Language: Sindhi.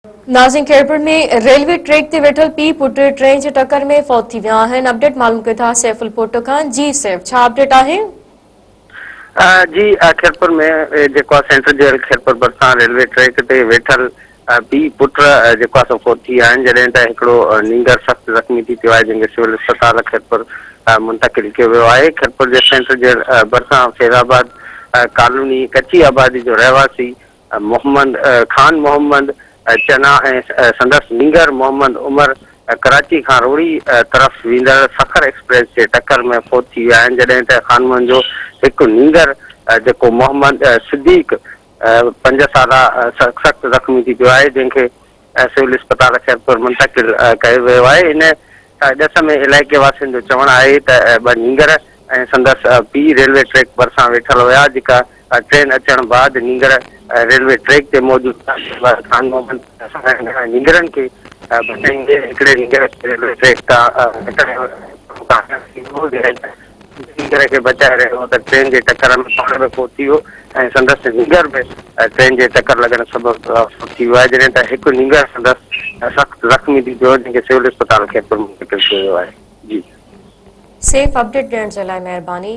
ناظرين خيرپور ۾ ريلوي ٽريڪ تي ويٺل پيء پٽ ٽرين جي ٽڪر ۾ فوت ٿي ويا آهن اپڊيٽ معلوم ڪيو ٿا سيف الپوٽ کان جي سيف ڇا اپڊيٽ آهي؟ جي خيرپور ۾ جيڪو آهي سينٽرل جيل خيرپور ڀرسان ريلوي ٽريڪ تي ويٺل پيء پٽ جيڪو آهي سو فوت ٿي ويا آهن جڏهن ته هڪڙو نينگر سخت زخمي ٿي پيو آهي جنهن کي سول اسپتال خيرپور منتقل ڪيو ويو آهي خيرپور جي سينٽرل جيل ڀرسان فيض آباد ڪالوني ڪچي آبادي جو رهواسي محمد خان محمد چنا ۽ سندس نينگر محمد عمر ڪراچي کان روهڙي طرف ويندڙ سکر ايڪسپريس جي ٽڪر ۾ فوت ٿي ويا آهن جڏهن ته خان محمد جو هڪ نينگر جيڪو محمد صديق پنج سالا سخت زخمي ٿي پيو آهي جنهن کي سول اسپتال خيرپور منتقل ڪيو ويو آهي ان ڏس ۾ علائقي واسين جو چوڻ آهي ته ٻه نينگر ۽ سندس پيء ريلوي ٽريڪ ڀرسان ويٺل هيا جيڪا ٽرين اچڻ بعد نينگر ريلوي ٽريڪ تي موجود خان محمد نينگرن کي بچائيندي هڪڙي نينگر کي ريلوي ٽريڪ تان هٽايو نينگر کي بچائي رهيو هو ته ٽرين جي ٽڪر ۾ پاڻ به فوت ٿي ويو ۽ سندس نينگر به ٽرين جي ٽڪر لڳڻ سبب فوت ٿي ويو آهي جڏهن ته هڪ نينگر سندس سخت زخمي ٿي پيو جنهن کي سول اسپتال خيرپور منتقل ڪيو ويو آهي جي. سيف اپڊيٽ ڏيڻ جي لاء مهرباني.